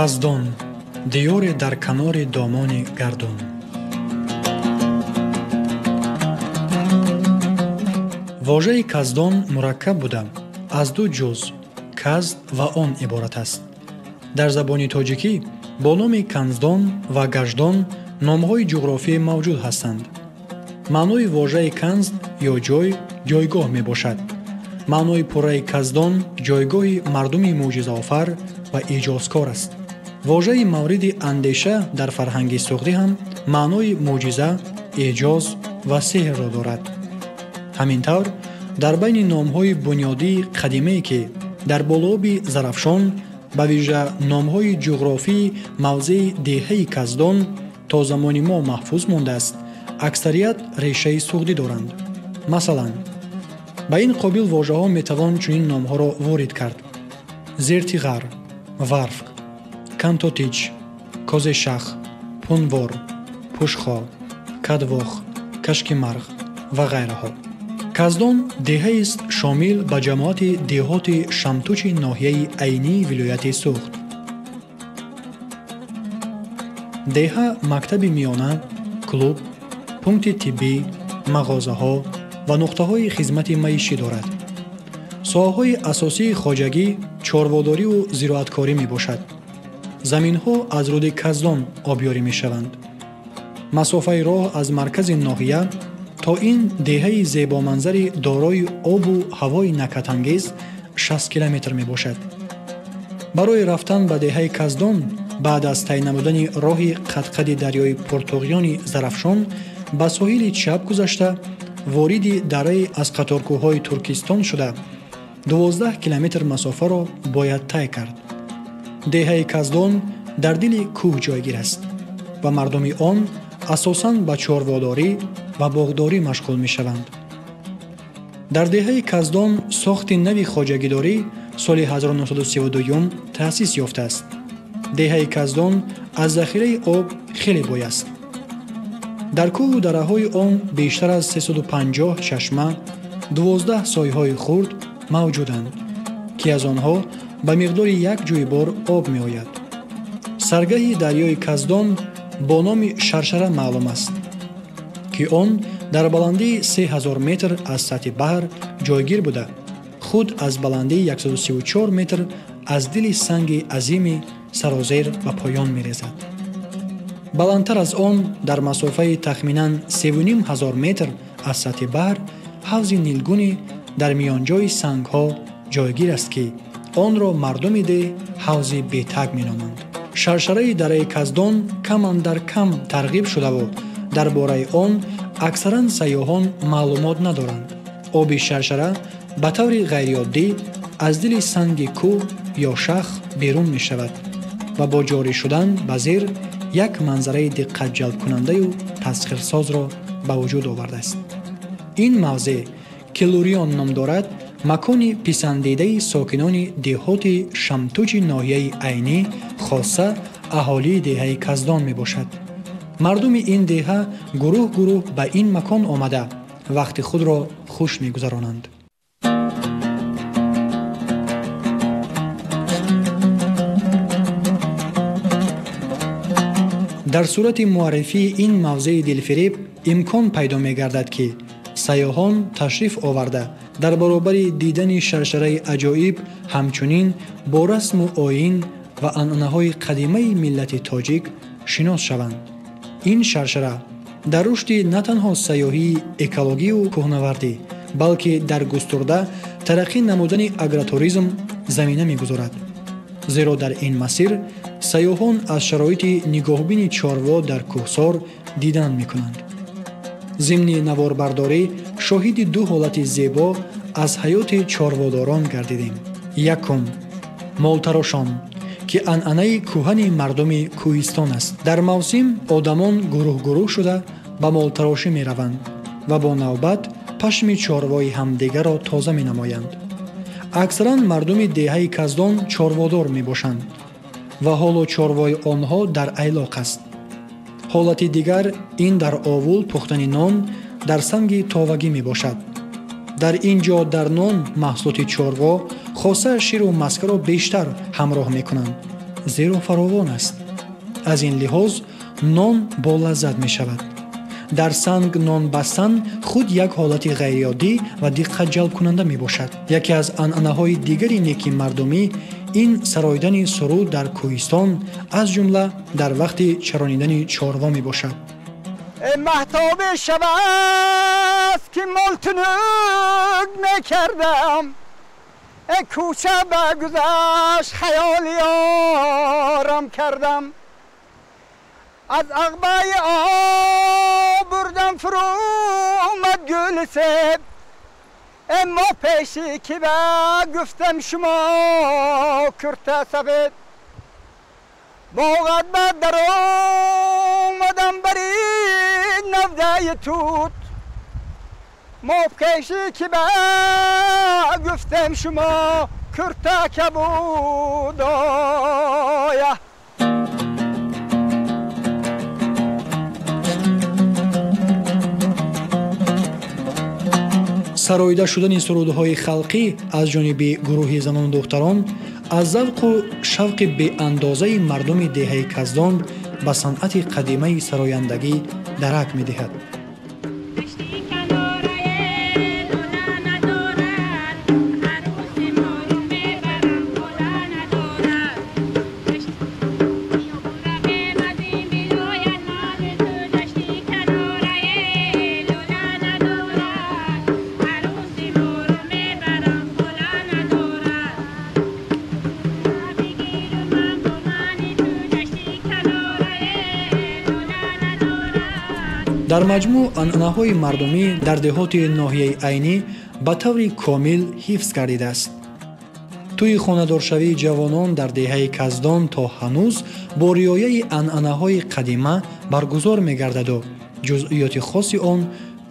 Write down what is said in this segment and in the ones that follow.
Каздон диёре дар канори домони гардун. Вожаи Каздон мураккаб буда, аз ду ҷуз казд ва он иборат аст. Дар забони тоҷикӣ бо номи Канздон ва Гаждон номҳои ҷуғрофӣ мавҷуд ҳастанд. Маънои вожаи канзд ё ҷой, ҷойгоҳ мебошад. Маънои пурраи Каздон ҷойгоҳи мардуми мӯъҷизаофар ва эҷозкор аст. Вожаи мавриди андеша дар фарҳанги суғдӣ ҳам маънои мӯъҷиза, эъҷоз ва сеҳрро дорад. Ҳамин тавр, дар байни номҳои бунёдии қадимае, ки дар болооби Зарафшон, ба вижа номҳои ҷуғрофии мавзеи деҳаи Каздон то замони мо маҳфуз мондааст, аксарият решаи суғдӣ доранд. Масалан, ба ин қобил вожаҳо метавон чунин номҳоро ворид кард: Зертиғар, Варфк, Кантотич, Козешах, Пунвор, Пушхо, Кадвох, Кашкимарғ ва ғайраҳо. Каздон деҳаест шомил ба ҷамоати деҳоти Шамтучи ноҳияи Айнии вилояти Суғд. Деҳа мактаби миёна, клуб, пункти тиббӣ, мағозаҳо ва нуқтаҳои хизмати маишӣ дорад. Соҳаҳои асосии хоҷагӣ чорводориву зироаткорӣ мебошад. Заминҳо аз руди Каздон обёрӣ мешаванд. Масофаи роҳ аз маркази ноҳия то ин деҳаи зебоманзари дорои обу ҳавои накатангез 60 километр мебошад. Барои рафтан ба деҳаи Каздон баъд аз тай намудани роҳи қадқади дарёи пуртуғёни Зарафшон ба соҳили чап гузашта, вориди дараи аз қаторкӯҳҳои Туркистон шуда, 12 километр масофаро бояд тай кард. Деҳаи Каздон дар дили кӯҳ ҷойгир аст ва мардуми он асосан ба чорводорӣ ва боғдорӣ машғул мешаванд. Дар деҳаи Каздон сохти нави хоҷагидорӣ соли 1932 таъсис ёфтааст. Деҳаи Каздон аз захираи об хеле бой аст. Дар кӯҳу дараҳои он бештар аз 350 чашма, 12 сойҳои хурд мавҷуданд, ки аз онҳо ба миқдори як ҷӯйбор об меояд. Саргаҳи дарёи Каздон бо номи Шаршара маълум аст, ки он дар баландии 3000 метр аз сатҳи баҳр ҷойгир буда, худ аз баландии 134 метр аз дили санги азими сарозер ба поён мерезад. Баландтар аз он, дар масофаи тахминан 3500 метр аз сатҳи баҳр, ҳавзи нилгуни дар миёнҷои сангҳо ҷойгир аст, ки онро мардуми деҳ ҳавзи бетаг меноманд. Шаршараи дараи Каздон кам андар кам тарғиб шудаву дар бораи он аксаран сайёҳон маълумот надоранд. Оби шаршара ба таври ғайриоддӣ аз дили санги кӯҳ ё шах берун мешавад ва бо ҷорӣ шудан ба зер як манзараи диққатҷалбкунандаю тасхирсозро ба вуҷуд овардааст. Ин мавзеъ, ки Луриён ном дорад, макони писандидаи сокинони деҳоти Шамтуҷи ноҳияи Айнӣ, хоса аҳолии деҳаи Каздон мебошад. Мардуми ин деҳа гурӯҳ гурӯҳ ба ин макон омада, вақти худро хуш мегузаронанд. Дар сурати муаррифии ин мавзеи дилфиреб имкон пайдо мегардад, ки сайёҳон ташриф оварда, дар баробари дидани шаршараи аҷоиб ҳамчунин бо расму оин ва анъанаҳои қадимаи миллати тоҷик шинос шаванд. Ин шаршара дар рушди на танҳо сайёҳии экологию кӯҳнавардӣ, балки дар густурда тараққӣ намудани агротуризм замина мегузорад. Зеро дар ин масир сайёҳон аз шароити нигоҳбини чорво дар кӯҳсор дидан мекунанд. Зимни наворбардорӣ шоҳиди ду ҳолати зебо аз ҳаёти чорводорон гардидем. Якум, молтарошон, ки анъанаи кӯҳани мардуми кӯҳистон аст. Дар мавсим одамон гурӯҳ-гурӯҳ шуда ба молтарошӣ мераванд ва бо навбат пашми чорвои ҳамдигарро тоза менамоянд. Аксаран мардуми деҳаи Каздон чорводор мебошанд ва ҳоло чорвои онҳо дар айлоқ аст. Ҳолати дигар ин дар овул пухтани нон дар санги товагӣ мебошад. Дар ин ҷо дар нон маҳсулоти чорво, хоса ширу маскаро бештар ҳамроҳ мекунанд. зеро фаровон аст. Аз ин лиҳоз нон болаззат мешавад. Дар санг нон бастан худ як ҳолати ғайриоддӣ ва диққатҷалбкунанда мебошад. Яке аз анъанаҳои дигари неки мардумӣ ин сароидани суруд дар кӯҳистон, аз ҷумла дар вақти чаронидани чорво мебошад. Маҳтоби шабаст ки молтунук мекардам, кӯча ба гузашт хаёли орам кардам, аз ағбаи об бурдам фурӯмад гули себ, мо пеши ки ба гуфтам шумо курта сафед, боғат ба даромадам бари навдаи тут, мо пеши ки ба гуфтам шумо курта кабудоя. Сароида шудани сурудҳои халқӣ аз ҷониби гурӯҳи занону духтарон аз завқу шавқи беандозаи мардуми деҳаи Каздон ба санъати қадимаи сарояндагӣ дарак медиҳад. Дар маҷмӯъ анъанаҳои мардумӣ дар деҳоти ноҳияи Айнӣ ба таври комил ҳифз гардидааст. Тӯи хонадоршавии ҷавонон дар деҳаи Каздон то ҳанӯз бо риояи анъанаҳои қадима баргузор мегардаду ҷузъиёти хоси он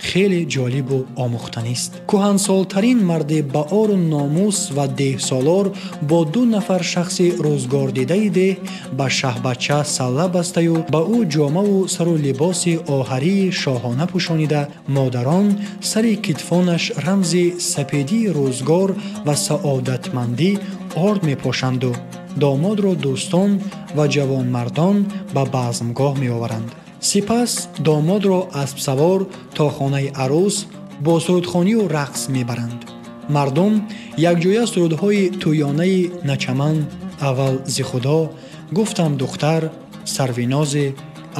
хеле ҷолибу омӯхтанист. Кӯҳансолтарин марди баору номус ва деҳсолор бо ду нафар шахси рӯзгордидаи деҳ ба шаҳбача салла бастаю ба ӯ ҷомаву сару либоси оҳарии шоҳона пӯшонида, модарон сари китфонаш рамзи сапедии рӯзгор ва саодатмандӣ орд мепошанду домодро дӯстон ва ҷавонмардон ба базмгоҳ меоваранд. Сипас домодро аспсавор то хонаи арӯс бо сурудхонию рақс мебаранд. Мардум якҷоя сурудҳои тӯёнаи начаман, аввал зи худо, гуфтам духтар, сарвинозе,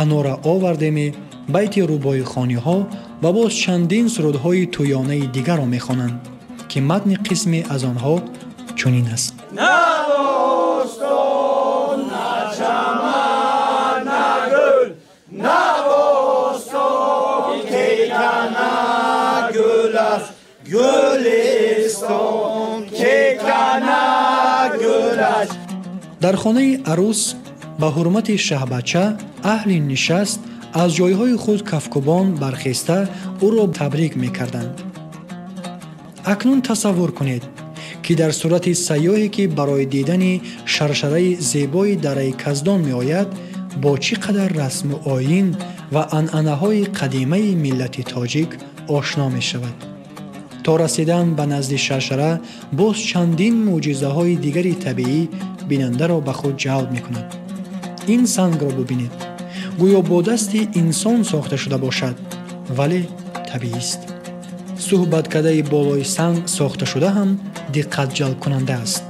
анора овардеме, байти рубоихониҳо ва боз чандин сурудҳои тӯёнаи дигарро мехонанд, ки матни қисме аз онҳо чунин аст. Дар хонаи арӯс ба ҳурмати шаҳбача аҳли нишаст аз ҷойҳои худ кафкубон бархеста ӯро табрик мекарданд. Акнун тасаввур кунед, ки дар сурати сайёҳе, ки барои дидани шаршараи зебои дараи Каздон меояд, бо чӣ қадар расму оин ва анъанаҳои қадимаи миллати тоҷик ошно мешавад. То расидан ба назди шаршара боз чандин мӯъҷизаҳои дигари табиӣ бинандаро ба худ ҷалб мекунад. Ин сангро бубинед, гӯё бо дасти инсон сохта шуда бошад, вале табиист. Суҳбаткадаи болои санг сохташуда ҳам диққатҷалбкунанда аст.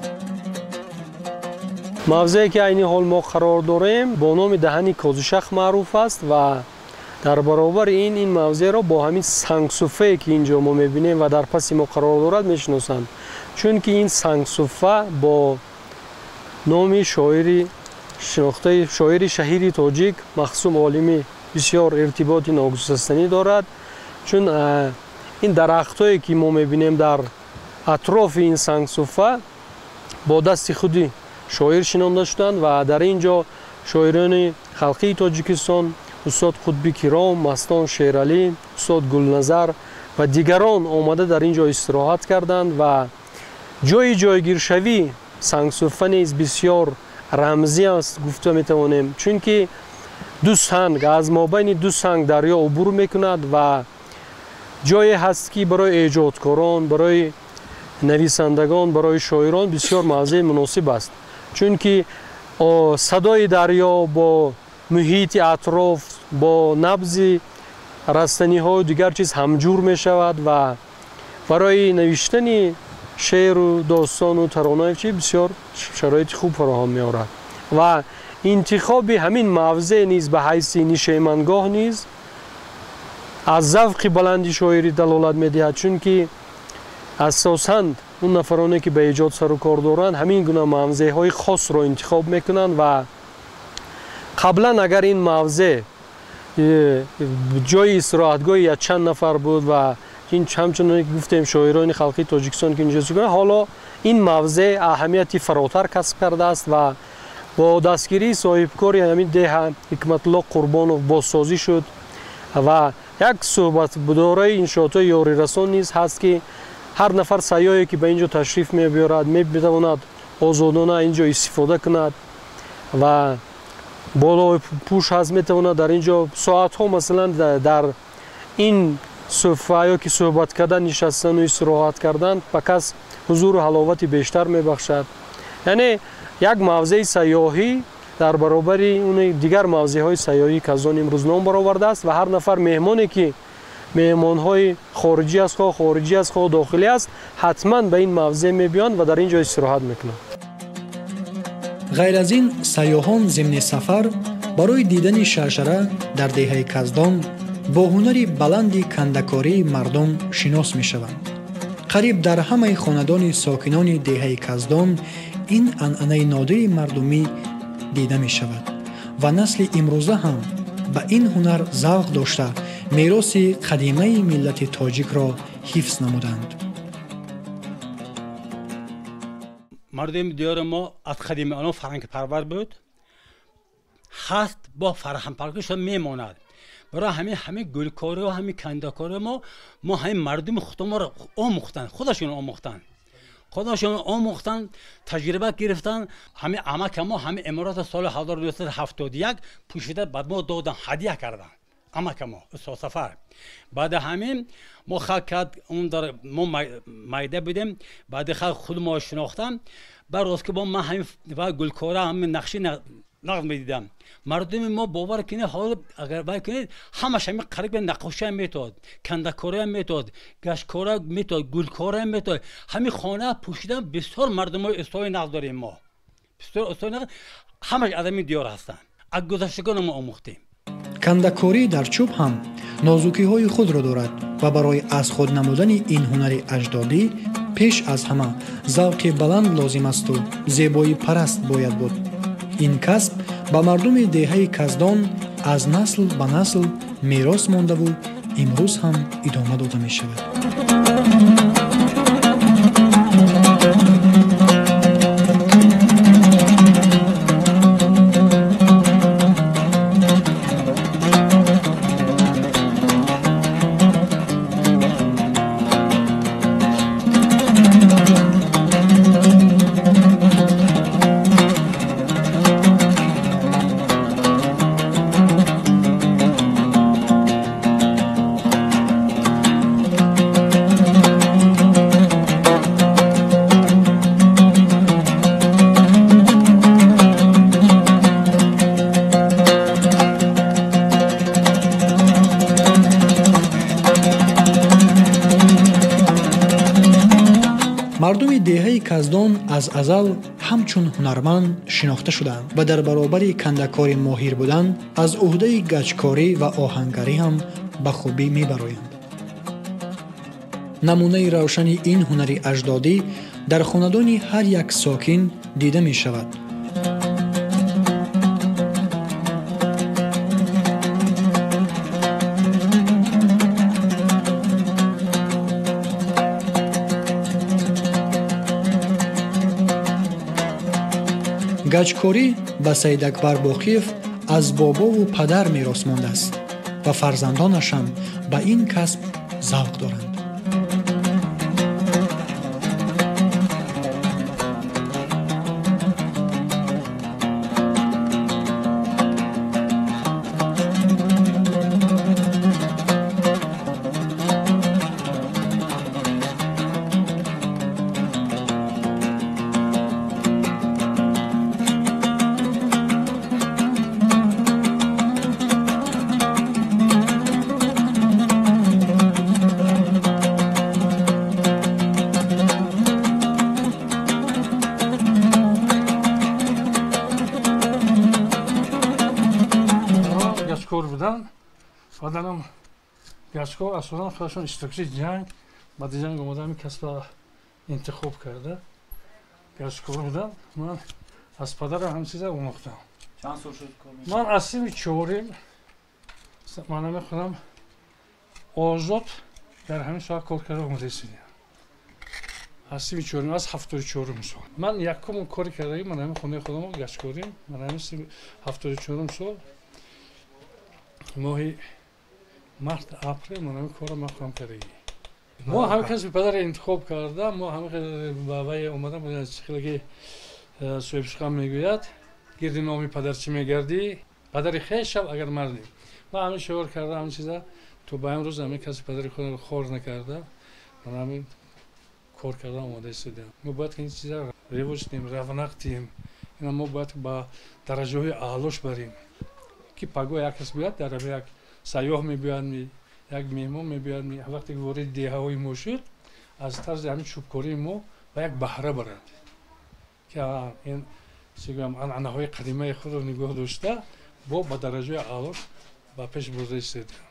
Мавзее ки айни ҳол мо қарор дорем бо номи даҳани Козишах маъруф аст ва дар баробари ин мавзеъро бо ҳамин сангсуфае ки инҷо мо мебинем ва дар паси мо қарор дорад мешиносанд, чунки ин сангсуфа бо номи шоири шинохтаи шоири шаҳири тоҷик Махсум Олимӣ бисёр иртиботи ногусастанӣ дорад, чун ин дарахтое ки мо мебинем дар атрофи ин сангсуфа бо дасти худи шоир шинонда шуданд ва дар ин ҷо шоирони халқии Тоҷикистон устод Қутби Киром, Мастон Шералӣ, устод Гулназар ва дигарон омада дар ин ҷо истироҳат карданд ва ҷои ҷойгиршавӣ сангсуфа низ бисёр рамзӣ аст гуфта метавонем, чунки ду санг аз мобайни ду санг дарё убур мекунад ва ҷое ҳаст ки барои эҷодкорон, барои нависандагон, барои шоирон бисёр мавзеи муносиб аст, чунки Садои дарё бо муҳити атроф, бо набзи растаниҳою дигар чиз ҳамҷур мешавад ва барои навиштани шеъру достону таронаи чи бисёр шароити хуб фароҳам меорад ва интихоби ҳамин мавзеъ низ ба ҳайси нишемангоҳ низ аз завқи баланди шоирӣ далолат медиҳад, чунки асосан он нафароне ки ба эҷод сару кор доранд ҳамин гуна мавзеъҳои хосро интихоб мекунанд ва қаблан агар ин мавзеъ ҷои истироҳатгоҳи якчанд нафар буд ва ин ҳамчунон ки гуфтем шоирони халқии Тоҷикистон ки инҷо сукунат, ҳоло ин мавзеъ аҳамияти фаротар касб кардааст ва бо дастгирии соҳибкори ҳамин деҳа Ҳикматулло Қурбонов бозсозӣ шуд ва як суҳбатдораи иншоотҳои ёрирасон низ ҳаст ки ҳар нафар сайёҳе ки ба ин ҷо ташриф мебиёрад метавонад озодона ин ҷо истифода кунад ва болои пӯш ҳаст, метавонад дар ин ҷо соатҳо масалан дар ин суфа ё ки суҳбат кардан, нишастану истироҳат кардан ба кас ҳузуру ҳаловати бештар мебахшад. Яъне як мавзеи сайёҳӣ дар баробари дигар мавзеъҳои сайёҳӣ ки аз он имрӯз ном баровардааст ва ҳар нафар меҳмоне ки меҳмонҳои хориҷӣ аст, хоҳ хориҷӣ аст, хоҳ дохилӣ аст, ҳатман ба ин мавзеъ мебиёнд ва дар ин ҷо истироҳат мекунанд. Ғайр аз ин, сайёҳон зимни сафар барои дидани шаршара дар деҳаи Каздон бо ҳунари баланди кандакории мардум шинос мешаванд. Қариб дар ҳамаи хонадони сокинони деҳаи Каздон ин анъанаи нодири мардумӣ дида мешавад ва насли имрӯза ҳам ба ин ҳунар завқ дошта мероси қадимаи миллати тоҷикро ҳифз намуданд. Мардуми диёри мо аз қадими он фарҳангпарвар буд, ҳаст бо фарҳангпарваришон мемонад. Барои ҳамин гулкорӣ ва ҳамин кандакорӣ мо ҳамин мардуми худамонро омӯхтанд, худашон омӯхтанд, худашон омӯхтанд, таҷриба гирифтанд. Ҳамин амака мо ҳамин имората соли 1971 пӯшида ба мо доданд, ҳадия карданд амака мо устод Сафар. Баъди ҳамин мо халқ кард, он дар мо майда будем, баъди халқ худ мо шинохтам. Баъд рост ки бо ман ҳамин ва гулкора ҳамин нақши нақд медидам. Мардуми мо бовар кунед, ҳоло агар бай кунед, ҳамаш ҳамин қариб наққошиам метод, кандакориам метод, гаштکора метод, гулкориам метод. Ҳамин хона пӯшидан бисёр мардумои устои нақд дорем мо. Бисёр устои нақд ҳамаш аз ҳамин диёр ҳастанд. Аз гузаштагони мо омӯхтем. Кандакорӣ дар чӯб ҳам нозукиҳои худро дорад ва барои аз худ намудани ин ҳунари аҷдодӣ пеш аз ҳама завқи баланд лозим асту зебоипараст бояд буд. Ин касб ба мардуми деҳаи Каздон аз насл ба насл мерос мондаву имрӯз ҳам идома дода мешавад. Мардуми деҳаи Каздон аз азал ҳамчун ҳунарманд шинохта шуданд ва дар баробари кандакори моҳир будан аз ӯҳдаи гаҷкорӣ ва оҳангарӣ ҳам ба хубӣ мебароянд. Намунаи равшани ин ҳунари аҷдодӣ дар хонадони ҳар як сокин дида мешавад. Гаҷкорӣ ба Саидакбар Боқиев аз бобову падар мерос мондааст ва фарзандонаш ҳам ба ин касб завқ доранд. Гачкор буданд. Падарам гачкор, асосан худашон иштирокчии ҷанг, баъди ҷанг омада ҳамин касба интихоб карда, гачкор буданд. Ман аз падарам ҳамин чиза омӯхтам. Чанд сол шуд кор мекунед? Ман аз синни чорим, ман намехонам, озод дар ҳамин соҳа кор карда омода истодем. Аз синни чорим, аз 74-ум сол. Ман якум кори кардагӣ, ман ҳамин хонаи худам гачкорим, ман ҳамин 74-ум сол моҳи март, апрел ман ҳамин корро ман худам кардагӣ. Мо ҳамин касби падарро интихоб карда, мо ҳамин ба вай омада будем, чӣ хеле ки соҳибсухан мегӯяд, гирди номи падар чӣ мегардӣ, падари хеш шав агар мардӣ. Ман ҳамин шиор карда, ҳамин чиза то ба имрӯз ҳамин касби падари худро хор накарда, ман ҳамин кор карда омода истодем. Мо бояд ин чиза ривоҷ диҳем, равнақ диҳем, ина мо бояд ба дараҷаҳои аълош барем, ки пагоҳ як кас биёяд, дар як сайёҳ мебиёяд, як меҳмон мебиёяд, вақте ки вориди деҳаҳои мо шуд, аз тарзи ҳамин чӯбкории мо ба як баҳра барад, ки ин чӣ гӯям, анъанаҳои қадимаи худро нигоҳ дошта, бо ба дараҷаи аълош ба пеш бурда истодем.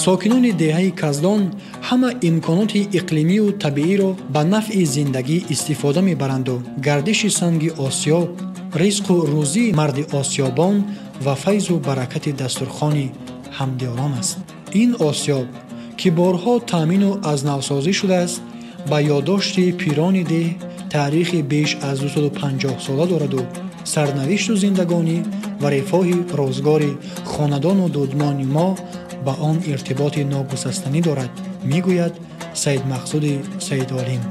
Сокинони деҳаи Каздон ҳама имконоти иқлимию табииро ба нафъи зиндагӣ истифода мебаранду гардиши санги осиёб, ризқу рӯзии марди осиёбон ва файзу баракати дастурхони ҳамдиёрон аст. Ин осиёб, ки борҳо таъмину аз навсозӣ шудааст, ба ёддошти пирони деҳ таърихи беш аз 250 сола дораду сарнавишту зиндагонӣ ва рифоҳи рӯзгори хонадону дудмони мо ба он иртиботи ногусастанӣ дорад, мегӯяд Саидмақсуди Саидолим.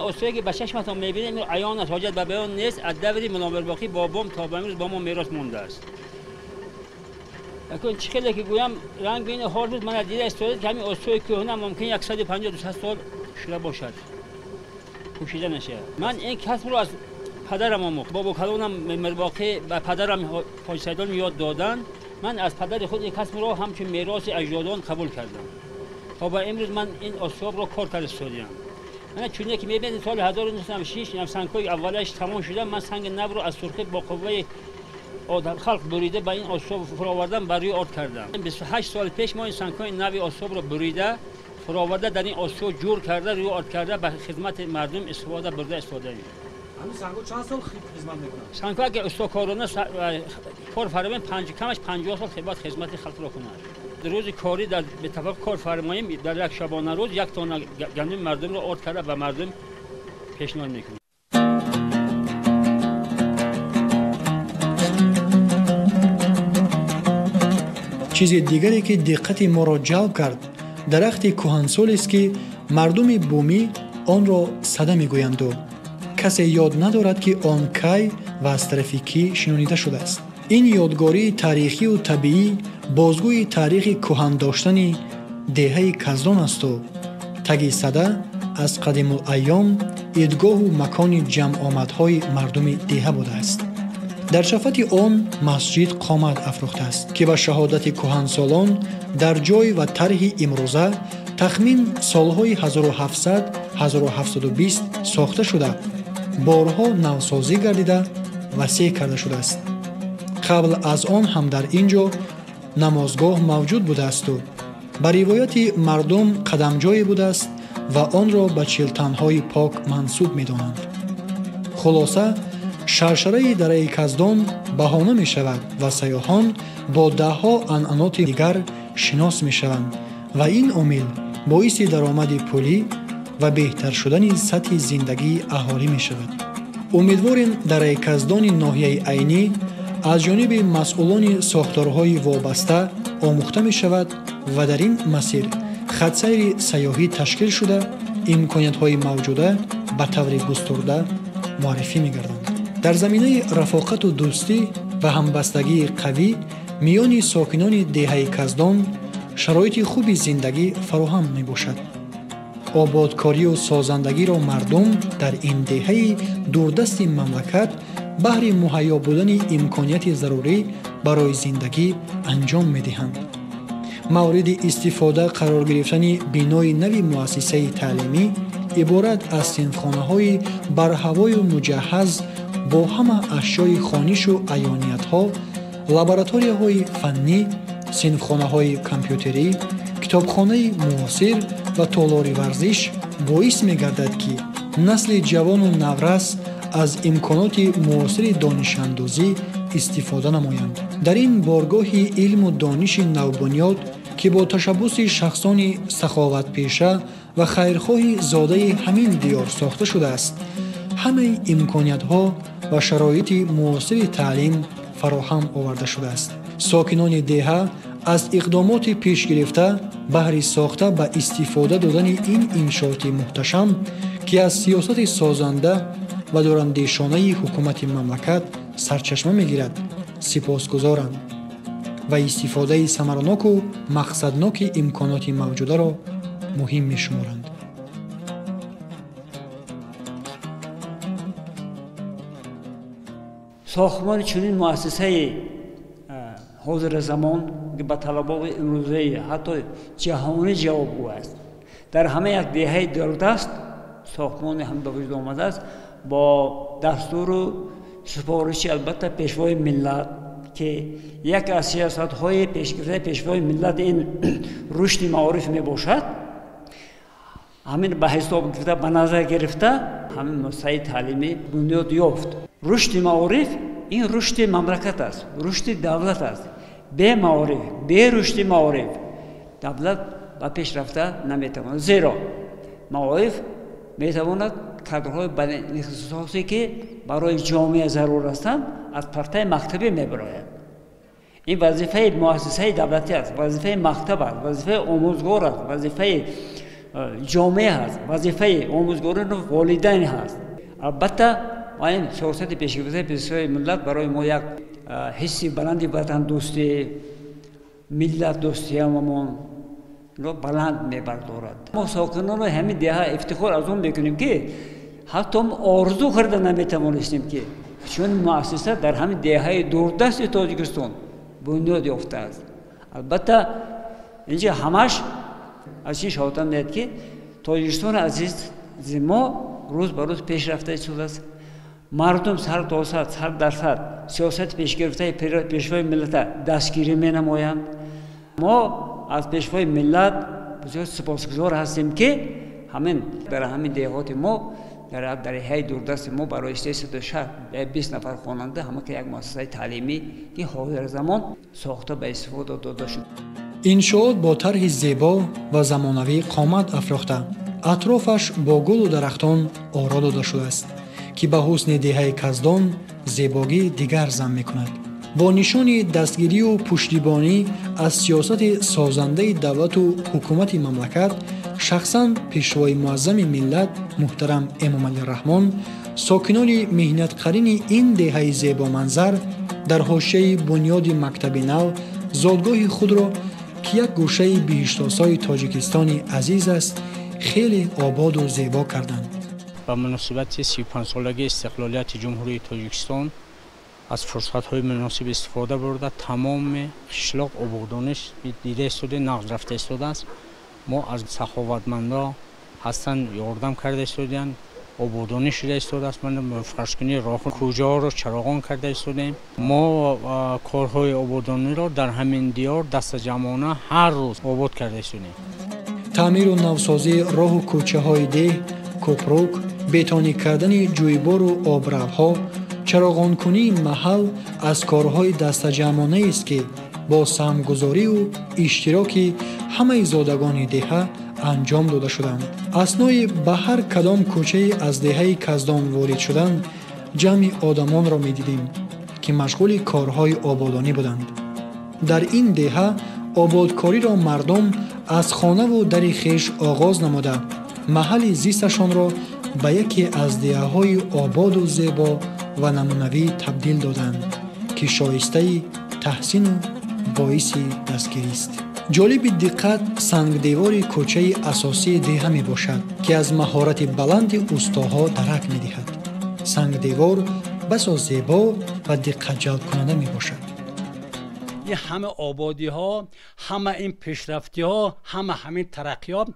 Осое ки ба чашматон мебинед, ин аён аст, ҳоҷат ба баён нест. Аз даври Мулломирбоқӣ бобом то ба имрӯз бо мо мерос мондааст. Акун чӣ хеле ки гӯям, ранги ин ҳол буд, мана дида истодед, ки ҳамин осои кӯҳна мумкин 150-200 сол шуда бошад, пӯшида нашавад. Ман ин касбро аз падарам омӯхт. Бобокалонам Мирбоқӣ ба падарам Ҳоҷи Саидолим ёд доданд. Ман аз падари худ ин касбро ҳамчун мероси аҷдодон қабул кардам. То ба имрӯз ман ин осиёбро кор карда истодиам. Мана чуне ки мебинед, соли 1906 сангҳои аввалаш тамом шуда, ман санги навро аз сурхӣ бо қувваи халқ бурида ба ин осиёб фуровардам, бар рӯи орд кардам. 28 сол пеш мо ин сангҳои нави осиёбро бурида фуроварда, дар ин осиёб ҷур карда, рӯи орд карда, ба хизмати мардум истифода бурда истодаем. Ҳамин сангҳо чанд сол хизмат мекунанд? Сангҳо агар устокорона кор фармоем, камаш 50 сол бояд хизмати халқро кунанд. Рӯзи корӣ дар бетафоқ кор фармоем, дар як шабонарӯз як тонна гандуми мардумро орд карда ба мардум пешниҳод мекунем. Чизи дигаре ки диққати моро ҷалб кард, дарахти кӯҳансолест, ки мардуми бумӣ онро сада мегӯянду касе ёд надорад, ки он кай ва аз тарафи кӣ шинонида шудааст. Ин ёдгории таърихию табиӣ бозгӯи таърихи кӯҳан доштани деҳаи Каздон асту таги сада аз қадимулайём идгоҳу макони ҷамъомадҳои мардуми деҳа будааст. Дар шафати он масҷид қомат афрӯхтааст, ки ба шаҳодати кӯҳансолон дар ҷой ва тарҳи имрӯза тахмин солҳои 1700-1720 сохта шуда, борҳо навсозӣ гардида васеъ карда шудааст. Қабл аз он ҳам дар ин ҷо намозгоҳ мавҷуд будаасту ба ривояти мардум қадамҷое будааст ва онро ба чилтанҳои пок мансуб медонанд. Хулоса, шаршараи дараи Каздон баҳона мешавад ва сайёҳон бо даҳҳо анъаноти дигар шинос мешаванд ва ин омил боиси даромади пулӣ ва беҳтар шудани сатҳи зиндагии аҳолӣ мешавад. Умедворем, дараи Каздони ноҳияи Айнӣ аз ҷониби масъулони сохторҳои вобаста омӯхта мешавад ва дар ин масир хатсайри сайёҳӣ ташкил шуда, имкониятҳои мавҷуда ба таври густурда муаррифӣ мегарданд. Дар заминаи рафоқату дӯстӣ ва ҳамбастагии қавӣ миёни сокинони деҳаи Каздон шароити хуби зиндагӣ фароҳам мебошад. Ободкорию созандагиро мардум дар ин деҳаи дурдасти мамлакат баҳри муҳайё будани имконияти зарурӣ барои зиндагӣ анҷом медиҳанд. Мавриди истифода қарор гирифтани бинои нави муассисаи таълимӣ иборат аз синфхонаҳои барҳавою муҷаҳҳаз бо ҳама ашёи хонишу аёниятҳо, лабораторияҳои фаннӣ, синфхонаҳои компютерӣ, китобхонаи муосир ва толори варзиш боис мегардад, ки насли ҷавону наврас аз имконоти муосири донишандозӣ истифода намоянд. Дар ин боргоҳи илму дониши навбунёд, ки бо ташаббуси шахсони саховатпеша ва хайрхоҳи зодаи ҳамин диёр сохта шудааст, ҳамаи имкониятҳо ва шароити муосири таълим фароҳам оварда шудааст. Сокинони деҳа аз иқдомоти пешгирифта баҳри сохта ба истифода додани ин иншооти муҳташам, ки аз сиёсати созанда ва дурандешонаи ҳукумати мамлакат сарчашма мегирад, сипосгузоранд ва истифодаи самараноку мақсадноки имконоти мавҷударо муҳим мешуморанд. Сохтмони чунин муассисаи ҳозири замон, ки ба талаботи имрӯзаи ҳатто ҷаҳонӣ ҷавобгӯ аст, дар ҳама як деҳаи дурдаст сохтмони ҳам ба вуҷуд омадааст бо дастуру супориши албатта пешвои миллат, ки яке аз сиёсатҳои пешгирифтаи пешвои миллат ин рушди маориф мебошад, ҳамин ба ҳисоб гирифта, ба назар гирифта ҳамин муассисаи таълимӣ бунёд ёфт. Рушди маориф ин рушди мамлакат аст, рушди давлат аст. Бе маориф, бе рушди маориф давлат ба пеш рафта наметавонад, зеро маориф метавонад кадрҳои баландихтисосе, ки барои ҷомеа зарур ҳастанд, аз партаи мактабӣ мебарояд. Ин вазифаи муассисаи давлатӣ аст, вазифаи мактаб аст, вазифаи омӯзгор аст, вазифаи ҷомеа аст, вазифаи омӯзгорону волидайн ҳаст. Албатта ин сиёсати пешгирифтаи пешвои миллат барои мо як ҳисси баланди ватандӯстӣ, миллатдӯстиамон баланд мебардорад. Мо сокинони ҳамин деҳа ифтихор аз он мекунем, ки ҳатто орзу карда наметавонистем, ки чун муассиса дар ҳамин деҳаи дурдасти Тоҷикистон бунёд ёфтааст. Албатта инҷа ҳамаш аз ин шаҳодат медиҳад, ки Тоҷикистони азизи мо рӯз ба рӯз пеш рафта истодааст. Мардум сар то сар, сар дар сар сиёсати пешгирифтаи пешвои миллата дастгирӣ менамоянд. Мо аз пешвои миллат бисёр сипосгузор ҳастем, ки ҳамин дар ҳамин деҳоти мо, дар деҳаи дурдасти мо барои 320 нафар хонанда ҳама ки як муассисаи таълимӣ, ки ҳозири замон сохта ба истифода дода шуд. Иншоот бо тарҳи зебо ва замонавӣ қомат афрохта, атрофаш бо гулу дарахтон оро дода шудааст, ки ба ҳусни деҳаи Каздон зебогӣ дигар зам мекунад. Бо нишони дастгирию пуштибонӣ аз сиёсати созандаи давлату ҳукумати мамлакат, шахсан пешвои муаззами миллат муҳтарам Эмомалӣ Раҳмон, сокинони меҳнатқарини ин деҳаи зебоманзар дар ҳошияи бунёди мактаби нав зодгоҳи худро, ки як гӯшаи биҳиштосои Тоҷикистони азиз аст, хеле ободу зебо карданд. Ба муносибати 35-солагии истиқлолияти Ҷумҳурии Тоҷикистон аз фурсатҳои муносиб истифода бурда, тамоми қишлоқ ободониш дида истода, нақш рафта истодааст. Мо аз саховатмандо ҳастанд, ёрдам карда истодаанд, ободонӣ шуда истодааст. Фарзкунии роҳу кӯчаҳоро чароғон карда истодаем. Мо корҳои ободониро дар ҳамин диёр дастаҷамъона ҳар рӯз обод карда истодаем. Таъмиру навсозии роҳу кӯчаҳои деҳ, кӯпрук, бетонӣ кардани ҷӯйбору обравҳо, чароғонкунии маҳал аз корҳои дастаҷамъонаест, ки бо саҳмгузорию иштироки ҳамаи зодагони деҳа анҷом дода шуданд. Аснои ба ҳар кадом кӯчае аз деҳаи Каздон ворид шудан, ҷамъи одамонро медидем, ки машғули корҳои ободонӣ буданд. Дар ин деҳа ободкориро мардум аз хонаву дари хеш оғоз намуда, маҳалли зисташонро ба яке аз деҳаҳои ободу зебо ва намунавӣ табдил доданд, ки шоистаи таҳсину боиси дастгирист. Ҷолиби диққат сангдевори кӯчаи асосии деҳа мебошад, ки аз маҳорати баланди устоҳо дарак медиҳад. Сангдевор басо зебо ва диққатҷалбкунанда мебошад. Ин ҳама ободиҳо, ҳама ин пешрафтиҳо, ҳама ҳамин тараққиёт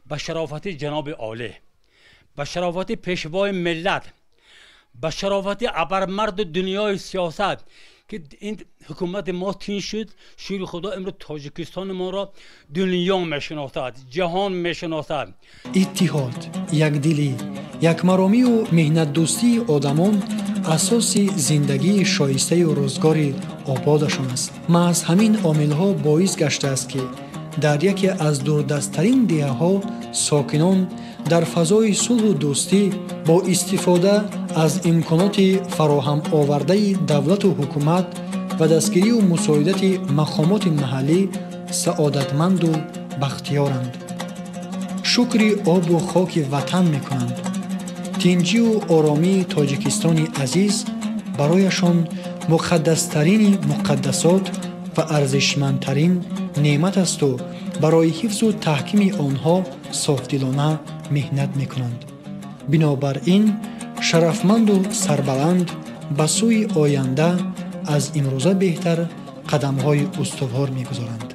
ба шарофати ҷаноби олӣ, ба шарофати пешвои миллат, ба шарофати абармарду дунёи сиёсат, ки ин ҳукумати мо тин шуд. Шукри Худо, имрӯз Тоҷикистони моро дунё мешиносад, ҷаҳон мешиносад. Иттиҳод, якдилӣ, якмаромию меҳнатдӯстии одамон асоси зиндагии шоистаю рӯзгори ободашон аст. Маҳз ҳамин омилҳо боис гаштааст, ки дар яке аз дурдасттарин деҳаҳо сокинон дар фазои сулҳу дӯстӣ бо истифода аз имконоти фароҳам овардаи давлату ҳукумат ва дастгирию мусоидати мақомоти маҳаллӣ саодатманду бахтиёранд. Шукри обу хоки ватан мекунанд. Тинҷию оромии Тоҷикистони азиз барояшон муқаддастарини муқаддасот ва арзишмандтарин неъмат асту барои ҳифзу таҳкими онҳо софдилона меҳнат мекунанд. Бинобар ин, шарафманду сарбаланд ба сӯи оянда аз имрӯза беҳтар қадамҳои устувор мегузоранд.